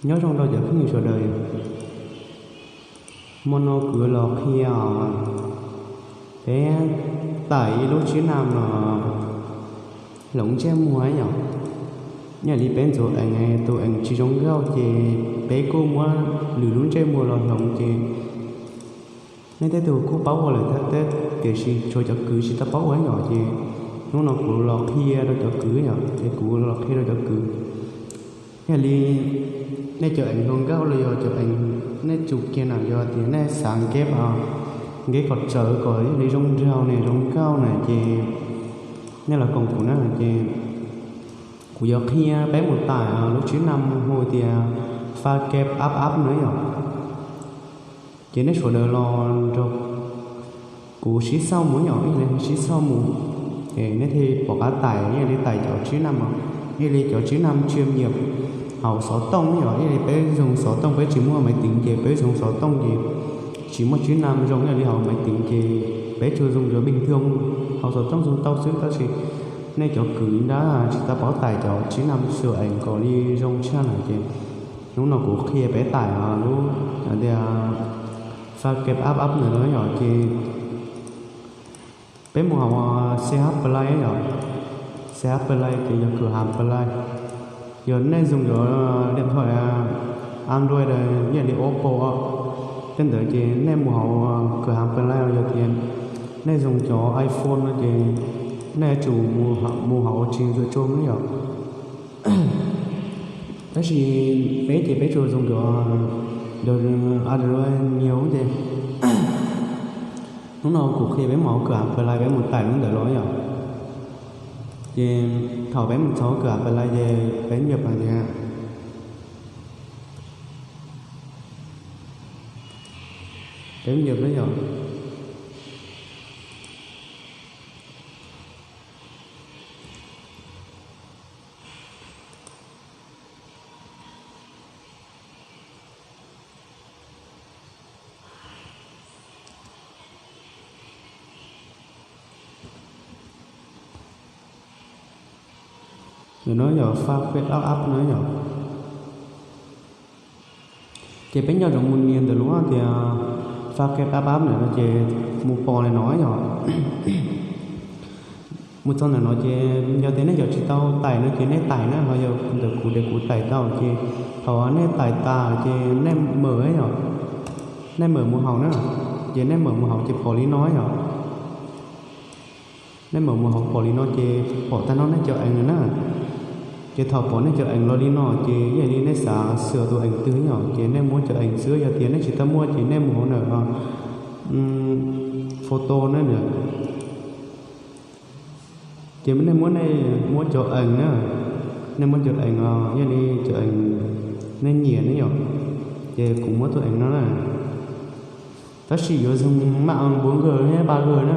Nyob zoo rau cov phooj ywg sawv daws. Hmo no kuv los qhia os, peb taim ib lub tsib nam los hloov ntsej muag yom. Yam li peb ntxuav eev, tus eev tsis zoo nkauj ces peb kuj muab lwm lub ntsej muag los hloov ces nej tej tug kuj paub ua lawm thiab, tiam sis tshuav cov kwv tsis tau paub ua yom. Ces hnub no kuv los qhia rau cov kwv yom, ces kuv los qhia rau cov kwv. Yam li nej cov eev zoo nkauj los yog cov eev nej tsum kiag na, yog tias nej xav nkeb, nkeb kom tsawv kom yog li zoo nraug ne zoo nkauj na ces nej los koom kuv na. Ces kuv yuav qhia peb mus taim lub tsib nam hu tias fa keb ab ab na yom. Ces nej sawv daws los nrog kuv sib xauj mus yom, ib leeg sib xauj mus, ces nej thiaj pom qab taim, yam li taim cov tsib nam, yam li cov tsib nam tsiam nyiam hauv xov tooj yom, yam li peb zoo xov tooj peb tsis muaj maiv teev ces peb zoo xov tooj ces tsis muaj tsib nam zoo yam li hauv maiv teev ces peb tsuas zoo cov pij thooj hauv xov tooj zoo tau xwb tab sis nej cov kwv nrab tsis tau paub taim cov tsib nam xwm eev kom li zoo tshaj na ces hnub no kuv qhia peb taim lub tias fa keb ab ab ntawm no yom. Ces peb mus hauv xe hab play yom, xe hab play ces yog kwm hav play. Yog nej zoo cov diam thoim Android yam li Oppo tej ntawd ces nej mus hauv kwm hav play, yog tias nej zoo cov iPhone no ces nej yuav tsum mus hauv ua tsis ntxuam tsua no yom. Tab sis peb ces peb tsuas zoo cov Android nyias ces hnub no kuv qhia peb mus hauv kwm hav play peb mus taim lub ntawd los yom. Ces thaum peb mus txog kwm hav play ces peb nyuam qhuav tias peb nyuam qhuav yom. Ntawm no yog fa keb ab ab no yom. Ces peb nco ntsoov mus nias ntawm lub tias fa keb ab ab ntawm no ces mus pom li no yom. Mus txog ntawm no ces yog tias nej cov tsis tau taim no ces nej taim na, ho yog ntawm kuv ces kuv taim tau ces thaum nej taim tas ces nej mawm yom, nej mawm mus hauv na, ces nej mawm mus hauv ces pom li no yom. Nej mawm mus hauv pom li no ces pom tag nrho nej cov eev na. Ces thaum pom nej cov eev los li no ces yam li nej xav xwm tus eev twg yom, ces nej muab cov eev xwb, yog tias nej tsis tau muaj ces nej mus hauv ntawm photo na. Ces nej muab, nej muab cov eev na, nej muab cov eev, yog li cov eev nej nyiam ne yom, ces kuv muab tus eev no na. Tab sis yuav zoo mam npuv nkawg thiab paj kawg na.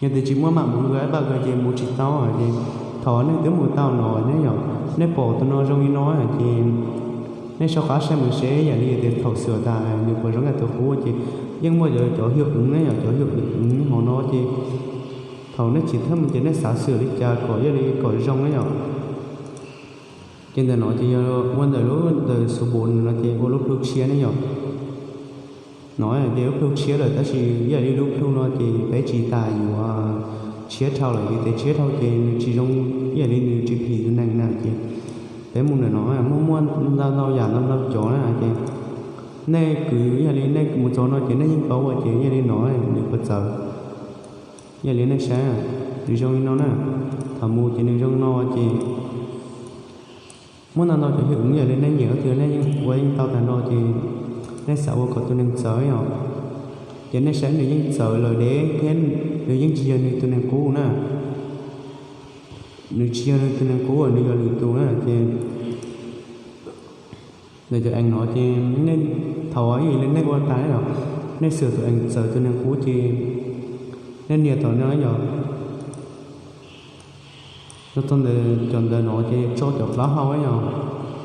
Yog tias tsis muaj mam npuv nkawg thiab paj kawg ces mus tsis tau. Ces thaum nej twb mus tau no ne yom, nej pom tus no zoo li no ces nej soj qab saib mus seb yam li tias thaum xwm tas nws puas zoo li tus qub ces yeej muaj cov hiu eev ne yom, cov hiu eev hauv no ces thaum nej tsis thawj mus ces nej xav xwm li cas kom yog li kom zoo ne yom. Ces ntawm no ces yog ua ntawm lub ntawm xu npum no ces ua lub plhu tshiab ne yom. No ces lub plhu tshiab lawm tab sis yam li lub plhu no ces peb tsis tas yuav tshiab dhau lawm, yog tias tshiab dhau ces nws tsis zoo, yam li nws tsis phim tus neeg na ces peb mus ntawm no muaj muaj ntau ntau yam ntau ntau cov na ces nej kwv yam li nej mus txog no ces nej yeej paub ua ces yam li no nws puas txawv. Yam li nej saib, nws zoo li no na. Thaum mus ces nws zoo li no ces muaj ntau ntau cov hiu eev yam li nej nyiam tus twg nej yeej ua yeej tau tag nrho ces nej xav ua kom tus neeg txawv yom. Ces nej saib nws yeej txawv lawm deb thiab nws yeej tsis yog nws tus neeg qub na. Nws tsis yog nws tus neeg qub, nws yog lwm tus na ces ntawm cov eev no ces nej thaum ib yam li nej ua tas yom, nej xwm tus eev txawv tus neeg qub ces nej nias tom no yom. Txog ntawm cov ntawm no ces tso cov plaub hau yom,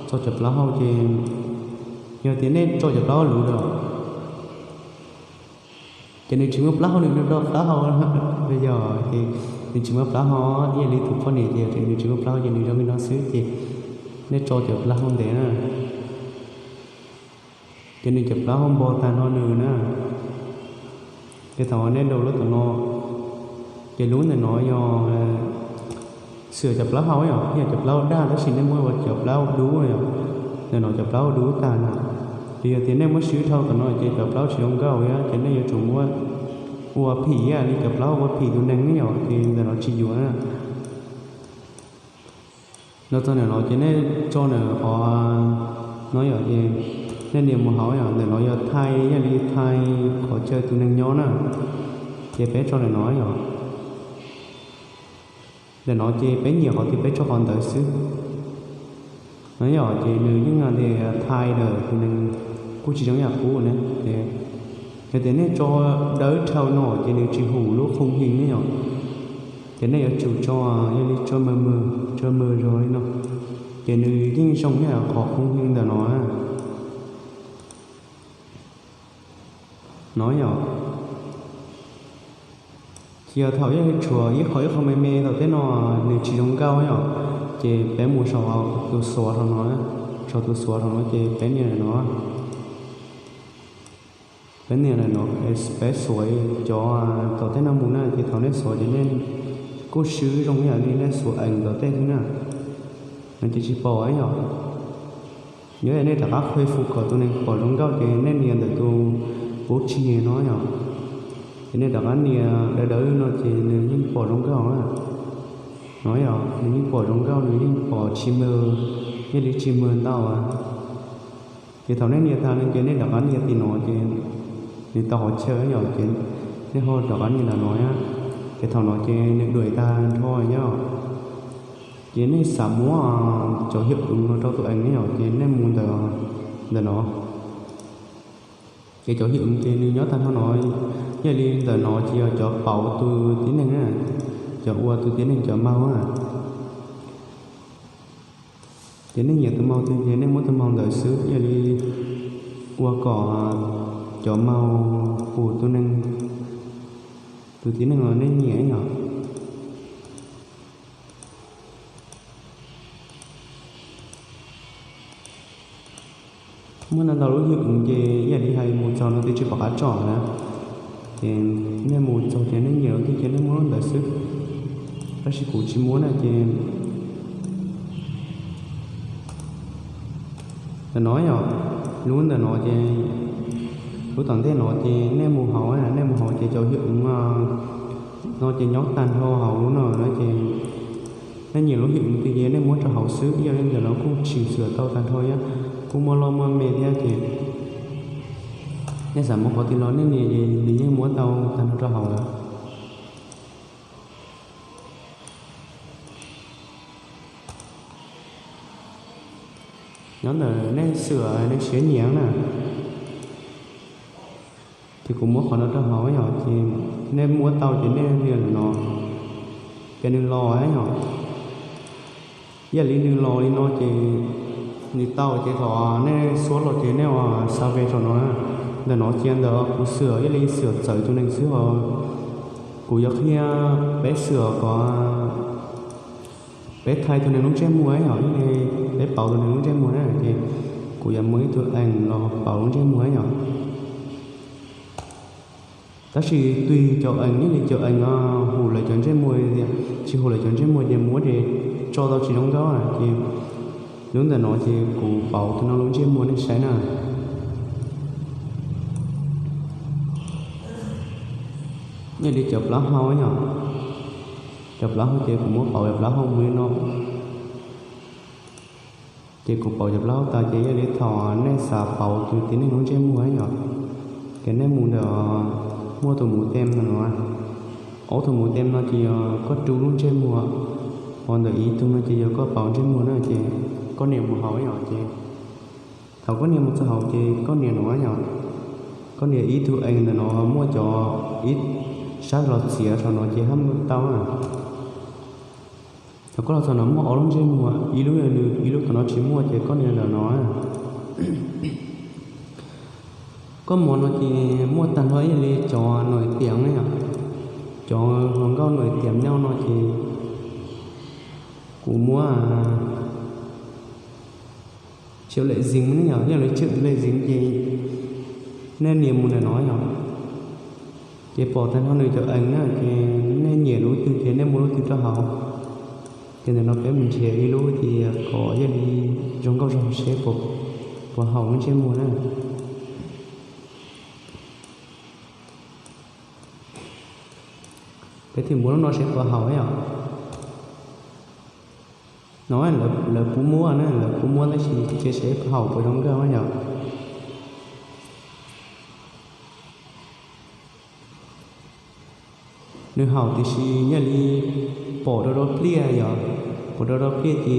tso cov plaub hau ces yog tias nej tso cov plaub hau luv lawm ces nws tsis muaj plaub hau, nws do plaub hau. Yog ces nws tsis muaj plaub hau, ib yam li tus poj niam ces nws tsis muaj plaub hau ces nws zoo li no xwb ces nej tso cov plaub hau ntev na, ces nws cov plaub hau npo tag nrho nws na. Ces thaum nej download tom no, ces lub ntawm no yog xwm cov plaub hau yom, yog cov plaub hau daj tab sis nej muab ua cov plaub hau dub yom, ntawm no cov plaub hau dub tag na. Ces yog tias nej muab swb dhau tom no ces cov plaub tsis zoo nkauj thiab, ces nej yuav tsum muab ua phim ib yam li cov plaub ua phim tus neeg ne yom, ces ntawm no tsis yuav na. Los txog ntawm no ces nej tso ntawm qhov no yom, ces nej nias mus hauv yom, ntawm no yog thaij, yog li thaij qhov chaw tus neeg nyob na, ces peb tso ntawm no yom. Ntawm no ces peb nyiam qhov twg peb tso qhov ntawd xwb. No yom, ces nws yeej tias thaij ntawm tus neeg kuj tsis zoo yam qub ne. Ces yog tias nej tso dawb dhau no ces nws tsis hum lub khung heev ne yom. Ces nej yuav tsum tso, yog li tso mws mws, tso mws zog li no, ces nws yeej zoo ib yam qhov khung heev ntawm no. No yom, ces yog thaum yog tshuav ib qho ib qho me me tom tej no nws tsis zoo nkauj yom, ces peb mus saum tus xuav hauv no, saum tus xuav hauv no ces peb nias ntawm no. Peb nias ntawm no, peb xuav cov tom tej no mus na, ces thaum nej xuav ces nej kuj swb zoo ib yam li nej xuav ees tom tej xwb na. No ces tsis pom yom. Yog nej rov qab khuv xim kom tus neeg pom zoo nkauj ces nej nias ntawm tus pub tsis no yom. Ces nej rov qab nias dawb dawb no ces nws yeej pom zoo nkauj na. No yom, nws yeej pom zoo nkauj, nws yeej pom tsis mws, yeej li tsis mws ntau. Ces thaum nej nias tag no ces nej rov qab nias tim no ces nws tau qhov chaw yom, ces nej ho rov qab nias ntawm no. Ces thaum no ces nws duam tag nrho yom. Ces nej xav muab cov hiav ees no rau tus ees ne yom, ces nej mus ntawm, ntawm no. Ces cov hiav ees ces nws nyob tag nrho no, yog li ntawm no ces yog cov pauv tus tib neeg na, cov ua tus tib neeg cov mouse na. Ces nej nyiam tus mouse twg ces nej muab tus mouse ntawd xwb, yog li ua kom cov mouse hum tus neeg, tus tib neeg uas nej nyiam yom. Muaj ntau ntau lub hiav ees ces yam li hais mus txog no twb tsis pom qab tsom na. Ces nej mus txog ces nej nyiam lub twg ces nej muab lub ntawd xwb. Tab sis kuv tsis muab na ces ntawm no yom, lub ntawm no ces, lub tom ntej no ces nej mus hauv, nej mus hauv ces cov hiav ees no ces nyob tag nrho hauv lub no na ces nej nyiam lub hiav ees twg ces nej muab rau hauv xwb, yog li ntawm no kuj chỉnh sửa tau tag nrho thiab, kuj muaj loj muaj me thiab ces nej xav muab qhov twg los nej nias ces nws yeej muab tau tag nrho rau hauv lawm. Nyob ntawm nej xwm nej siab nyiam na. Ces kuv muab qhov no rau hauv yom, ces nej muab tau ces nej nias ntawm no, ces nws los yom. Yam li nws los li no ces nws tau ces thaum nej xuab los ces nej ua xa ve saum no na. Ntawm no cia ntawm kuv xwm, yog li xwm txawv tus neeg xwb os. Kuv yuav qhia peb xwm kom peb thaij tus neeg lub ntsej muag yom, yog li peb pauv tus neeg lub ntsej muag na ces kuv yuav muaj ib tug ees los pauv lub ntsej muag yom. Tab sis tug cov ees, yog li cov ees no hum lawv cov ntsej muag tias tsis hum lawv cov ntsej muag ces muab ces tso tau tsis zoo nkauj ces lub ntawm no ces kuv pauv tus no lub ntsej muag nej saib na. Yog li cov plaub hau yom, cov plaub hau ces kuv muab pauv cov plaub hau mus li no. Ces kuv pauv cov plaub hau tas ces yog li thaum nej xav pauv tus tib neeg lub ntsej muag yom, ces nej mus ntawm muaj tus mus tem no, ob tus mus tem no ces yog koj rub lub ntsej muag, ho ntawm ib tug no ces yog koj pauv ntsej muag na ces koj nias mus hauv yom ces thaum koj nias mus txog hauv ces koj nias no yom, koj nias ib tug ees ntawm no muaj cov ib sab los txiav saum no ces hab tau na. Thaum koj los txog no muaj ob lub ntsej muag, ib lub yog nws, ib lub tom no tsis muaj ces koj nias ntawm no. Koj mus no ces muaj tag nrho ib yam li cov nổi tiếng yom, cov hluas nkauj nổi tiếng no ces kuv muab Chịu lệ dính ne yom, yog lawv chịu lệ dính ces nej nias mus ntawm no yom, ces pom tag nrho nws cov ees na, ces nej nias lub twg ces nej muab lub twg rau hauv. Ces ntawm no peb mus nrhiav ib lub tias kom yog li zoo nkauj zog seb puas haum lub ntsej muag na. Peb thim muab lub no seb puas haum yom. No lawv puv muab na, lawv puv muab tab sis cia seb haum puas zoo nkauj na yom. Nws haum tiam sis yog li pom rau rau pliaj yom, pom rau rau pliaj ces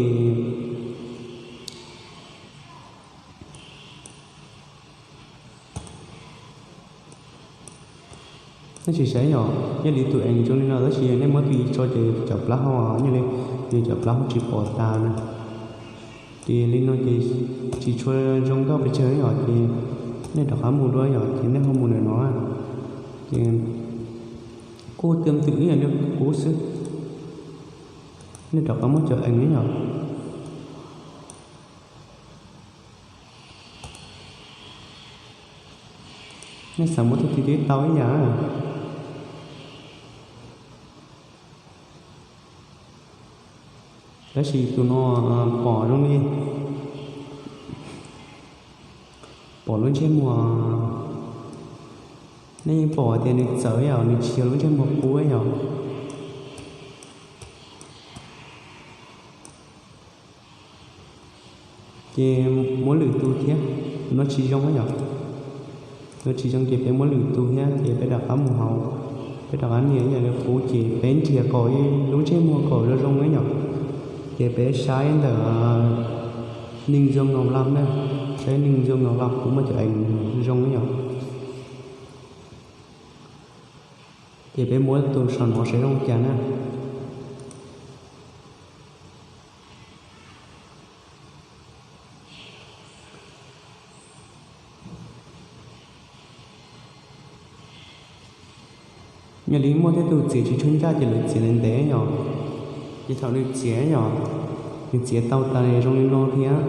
nej tsis saib yom, yog li tus ees zoo li no tab sis nej muab tus i tso ces cov plaub hau, yog li, yog cov plaub hau tsis pom tas na. Ces li no ces tsis tshua zoo nkauj pes tsawg yom, ces nej rov qab mus dua yom, ces nej ho mus ntawm no, ces kuj twb twm ib yam li qub xwb. Nej rov qab muab cov ees yom. Nej xav muab tag kis twb tau ib yam. Tab sis tus no pom zoo li pom lub ntsej muag, nej yeej pom tias nws txawv yom, nws tsis yog lub ntsej muag qub yom. Ces muab lwm tus thiab, no tsis zoo yom. No tsis zoo ces peb muab lwm tus thiab ces peb rov qab mus hauv, peb rov qab nias ib yam li qub ces peb nrhiav kom lub ntsej muag kom zoo zoo na yom. Ces peb saib ntawm neeg zoo ngau laj na, saib neeg zoo ngau laj kuv muaj cov ees zoo na yom. Ces peb muab tus saum no saib zoo cas na. Yog li muaj tej tug txiav tsis tshua ncaj ces lawv txiav ntev ntev yom. Ces thaum nws txiav yom, nws txiav tau tas zoo li no thiab.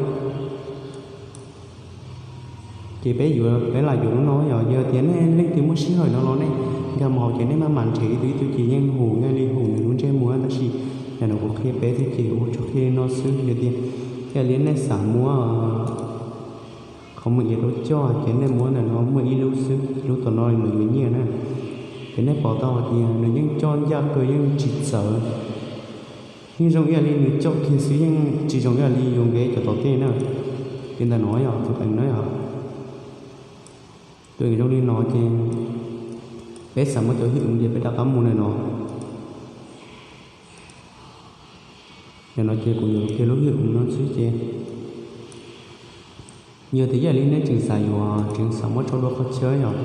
Ces peb yuav, peb lam yuav lub no yom. Yog tias nej leej twg muaj sij hawm no los nej nkag mus hauv ces nej maj mam nrhiav ib tug ib tug ces yeej hum, yog li hum nws lub ntsej muag tab sis yam no kuv qhia peb thiab ces kuv tsuas qhia li no xwb. Yog tias, yog li nej xav muab qhov muag iav rau coj ces nej muab ntawm no muaj ib lub xwb, lub tom no lawv yuav nyiaj na. Ces nej pom tau hais tias nws yeej coj ncaj kawg, yeej tsis txawv, yeej zoo ib yam li nws coj kiag xwb, yeej tsis zoo ib yam li yus nqe cov tom tej na. Ces ntawm no yog tus ees na yom, tus ees zoo li no ces peb xav muab cov hwj ees ces peb rov qab mus ntawm no. Ntawm no ces kuv yuav kiag lub hwj ees no xwb ces yog tias ib yam li nej tseem xav yuav, tseem xav muab tso dua qhov chaw yom,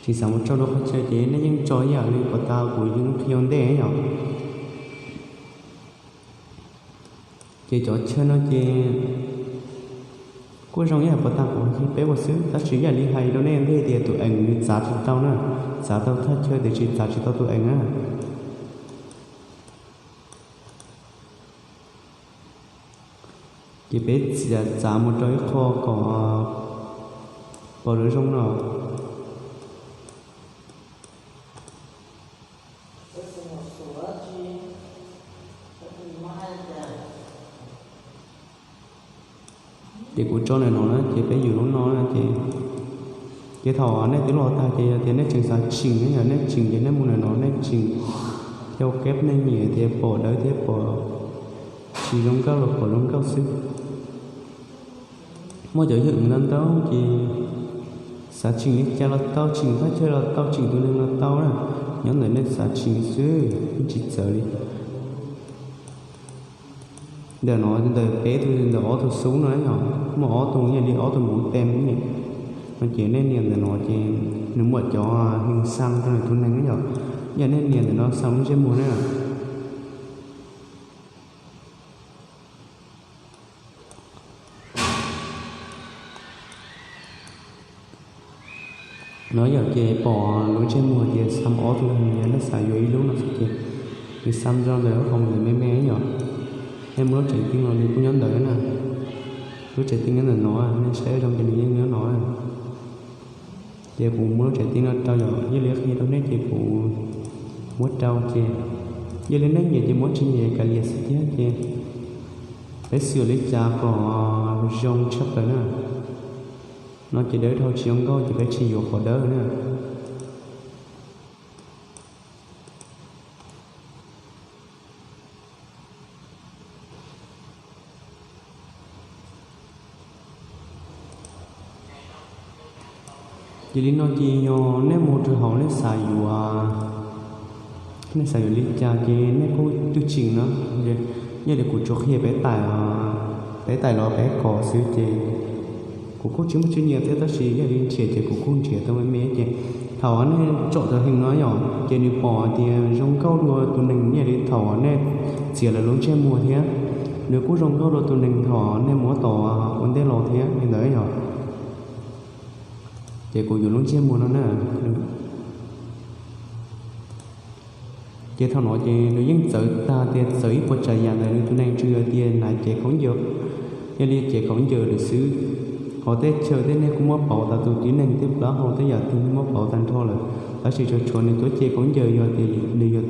tseem xav muab tso dua qhov chaw ces nej yeej tso ib yam li puas tas kuv yeej qhia ua ntej yom. Ces cov chaw no ces kuj zoo ib yam puas tas kuv qhia peb ua xwb, tab sis ib yam li hais rau nej ntej tias tus ees nws txav tsis tau na, txav tau thaj chaw tiam sis txav tsis tau tus ees na. Ces peb txiav txav mus rau ib qho kom pom lawv zoo no. Ces kuv tso ntawm no na ces peb yuav lub no na ces, ces thaum nej twb los tag ces yog tias nej tseem xav tseem ne, yog nej tseem ces nej mus ntawm no nej tseem, theo keb nej nyiam tias pom dawb thiab pom tsis zoo nkauj los pom zoo nkauj xwb. Muaj cov hwj ees ntau ntau ces xav tseem li cas los tau, tseem thaj chaw los tau, tseem tus neeg los tau na, nyob ntawm nej xav tseem xwb, yeej tsis txawv li. Ntawm no ntawm peb tug ntawm ob tug xub no yog muaj ob tug ib yam li ob tug muv tem no ces nej nias ntawm no ces nws muaj cov hees xaa rau nws tus neeg na yom, ib yam nej nias ntawm no xaa lub ntsej muag na. No yog ces pom lub ntsej muag tias xaa ob tug neeg, yog nej xav yuav ib lub no xwb ces nws xaa rau ntawm lub qhov muag ntawm me me yom, nej muab lub tseem ceeb los nws kuj nyob ntawd na. Lub tsev tij nyob ntawm no, nej saib zoo ces nws yeej nyob no. Ces kuv muab lub tsev tij no rau yom, yog li qhia rau nej ces kuv muab rau ces, yog li nej nyiam ces muab, tsis nyiam kav liam xwb thiab ces peb xyaum li cas kom zoo tshaj plaws na. No ces dawb dhau tsis zoo nkauj ces peb tsis yuav qhov dawb na. Ces li no ces yog nej mus rau hauv nej xav yuav, nej xav yuav li cas ces nej kuj twb tseem no. Yog li kuv tsuas qhia peb taim, peb taim los peb kos xwb ces kuv kuj tsis muaj tsis nyiam thiab, tab sis yog li nrhiav ces kuv kuj nrhiav tau me me ces thaum nej tsom tau heev no yom ces nws pom tias zoo nkauj dua tus neeg, yog li thaum nej txiav lawv lub ntsej muag thiab nws kuj zoo nkauj dua tus neeg thaum nej muab tom ua ntej los thiab li ntawd yom. Ces kuv yuav lub ntsej muag no na. Ces thaum no ces nws yeej txawv tag tias txawv ib puas tsav yam ntawm nws tus neeg, tsuas yog tias hnav cev khaub ncaws, yog li cev khaub ncaws lawm xwb. Hos tej chaw tej nej kuj muab pauv tas, tus tib neeg tej plaub hau tej yam twg nej muab pauv tag nrho lawm, tab sis tsuas tshuav nws tuav cev khaub ncaws yog tias nws yog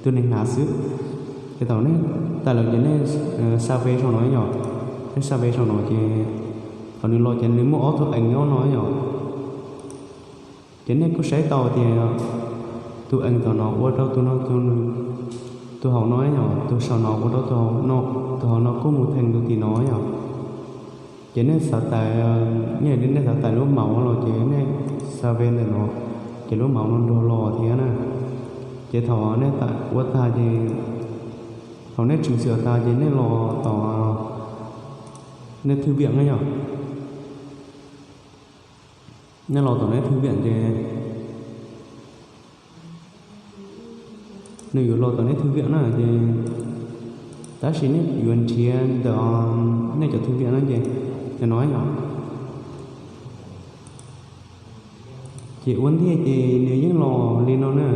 tus neeg hnav xwb. Ces thaum nej tawm los ces nej xa ve saum no yom, nej xa ve saum no ces thaum nws los ces nws muaj ob tug ees nyob no yom. Ces nej kuj saib tau tias tus ees tom no ua rau tus no, tus hauv no yom, tus saum no ua rau tus hauv no kuj mus theem tus tim no yom. Ces nej xav tawm, nej xav tawm lub maus los ces nej xa ve ntawm no, ces lub maus no nrog los thiab na. Ces thaum nej ua tag ces, thaum nej tseem xyaum tag ces nej los tom nej thwj viam na yom. Nej los tom nej thwj viam ces nws yuav los tom nej thwj viam na ces, tab sis nej yuav nrhiav ntawm nej cov thwj viam na ces, ces no yom. Ces ua ntej ces nws yeej los li no na,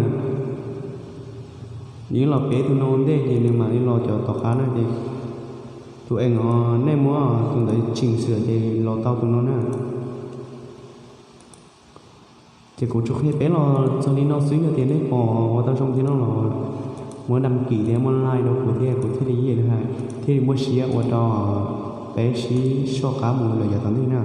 nws yeej los pem tus no ua ntej ces nws mam li los cov tom qab na ces tus ees os, nej muab tus ntawd tseem xyaum ces los tau tus no na. Ces kuv tsuas qhia peb los txog li no xwb, yog tias nej pom ua tau zoo thiab no los muab dam kis thiab muab like rau kuv thiab kuv thiaj li, thiaj li muaj siab ua rau peb sib soj qab mus lawm yav tom ntej na.